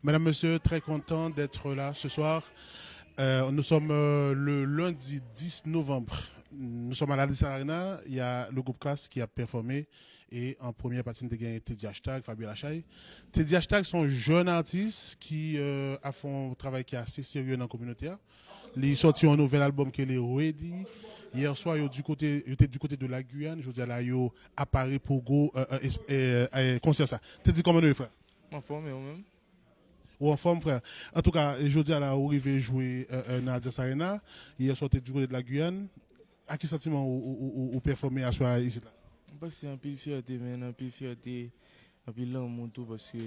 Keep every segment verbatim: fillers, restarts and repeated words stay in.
Mesdames, Messieurs, très content d'être là ce soir. Euh, nous sommes euh, le lundi dix novembre. Nous sommes à l'Alliance Arena. Il y a le groupe Klass qui a performé. Et en première partie, nou te gen Teddy Hashtag, Fabiola Chay. Teddy Hashtag, se yon jèn atis ki euh, a fè yon travay ki ase serye nan kominote a. Li sòti yon nouvèl albòm ke li Ready. Yè swa, yo, du côté, yo te du côté de la Guyane. Jodi a la, yo a Paris pou gwo euh, euh, es- euh, euh, konsè sa. Teddy, kòman nou ye, frè? Mwen anfòm, e ou menm? Ou anfòm, frè? Antouka, jodi a la, ou rive jwe euh, euh, nan Alliance Arena. Yè swa, ou te du côté de la Guyane. A ki santiman ou, ou, ou, ou pèfòme aswè a isit la? Mwen pase anpil fyète, men anpil fyète, anpil lanmou tou, paske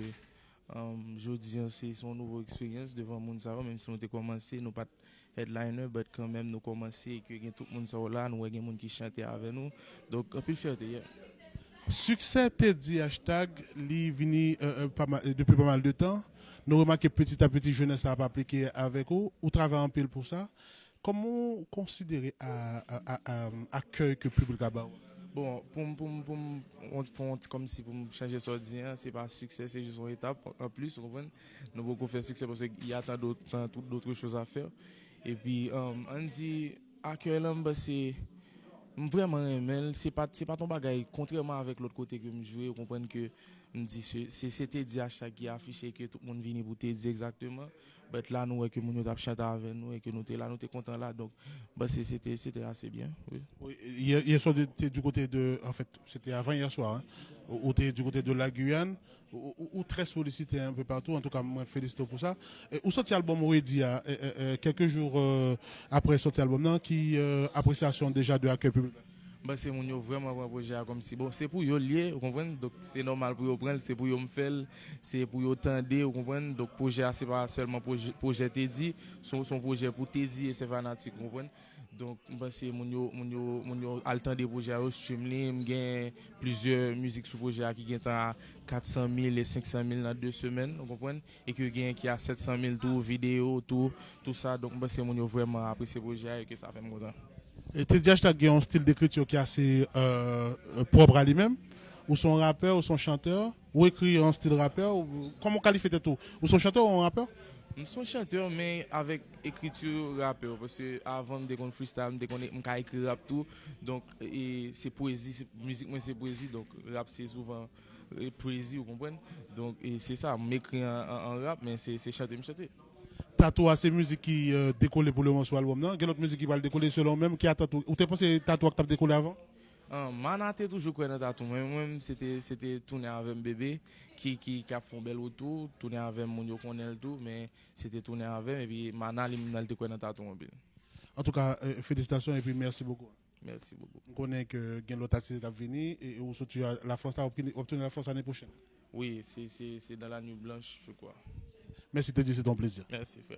um, jodi an se se yon nouvo eksperyans devan moun sa yo, menm si nou te kòmanse, nou pa t headliner, but kanmenm nou kòmanse, ke gen tout moun sa yo la, nou wè gen moun ki chante avè nou. Donk, anpil fyète, yeah. Siksè Teddy Hashtag, li vini euh, euh, pa mal- euh, depi pa mal de tan. Nou remake piti a piti jenès la ap aplike avèk ou. Ou travay anpil pou sa. Kòman ou konsidere a, a, a, a, akèy ke piblik la ba ou? Bon, pou m, pou m, pou m, on, fè yon ti, kòmsi pou m chanje sa w di an, se pa siksè, se jis yon etap an plis, ou konprann? Nou poko fè siksè paske y a tant d'autres, tant d'autres choses à faire. Epi, um, ann di, akèy la, m panse, m vrèman renmen l. Se pa, se pa t yon bagay, kontrèman avèk lòt kote ke m jwe, ou konprann ke m di, se, se, se Teddy Hashtag ki afiche ke tout moun vini pou Teddy egzakteman. But la, nou wè ke moun yo t ap chante avè nou e ke nou te la, nou te kontan la. Donk, m panse se te, se te ase byen, wi. Wi, yè, yè swa, te du côté de, en fait, se te avan yè swa, hein. Ou, ou te du côté de la Guyane, ou, ou, ou très sollicité un peu partout. Antouka, mwen felisite w pou sa. E, ou sòti albòm Ready a, e, e, e, quelques jours euh, après sòti albòm nan, ki euh, apresyasyon deja de akèy piblik la? M panse moun yo vrèman pran pwojè a kòmsi, bon, se pou yo l ye, ou konprann? Donk, se nòmal pou yo pran l, se pou yo m fè l, se pou yo tande, ou konprann? Donk, pwojè a se pa sèlman pwojè, pwojè Teddy, se yon, se yon pwojè pou Teddy e se fanatik, ou konprann? Donk, m panse moun yo, moun yo, moun yo al tande pwojè a, yo stream li, m gen plizyè mizik sou pwojè a ki gentan a kat san mil e senk san mil nan de semèn, ou konprann? E ke gen ki a sèt san mil tou, videyo tou, tou sa. Donk, m panse moun yo vrèman apresye pwojè a e ke sa fè m kontan. E Teddy Hashtag gen yon stil dekriti ki ase euh, pwòp a li menm. Ou se yon rapè, ou se yon chantè, ou ekri an stil rapè, ou, kòman ou kalifye tèt ou? Ou se yon chantè ou yon rapè? M se yon chantè, men avèk ekriti rapè, paske avan m te konn freestyle, m te konn, m ka ekri rap tou. Donk, e, se pwezi, se, mizik mwen se pwezi, donk rap se souvan e, pwezi, ou konprann? Donk, e, se sa, m ekri an, an, an rap, men se, se chante m chante. Tatou a se mizik ki euh, dekole pou le moman sou albòm nan. Gen lòt mizik ki pral dekole selon ou menm, ki atant ou? Ou te panse Tatou a t ap dekole avan? Ah, Mana te toujou kwè nan Tatou. Mwen menm, se te, se te Tounen avè m bebe ki, ki, ki ap fè yon bèl retou. Tounen avè m, moun yo konnen l tou, men se te Tounen avè m, epi Mana li menm nan, li te kwè nan Tatou anpil. Antouka, euh, felisitasyon epi mèsi bokou. Mèsi bokou. M konnen ke gen lòt atis k ap vini e ou soti a Lafrans la, w ap tounen Lafrans ane pwochèn. Wi, se, se, se dans la nuit blanche, je crois. Mèsi Teddy, se te yon plezi. Mèsi, frè.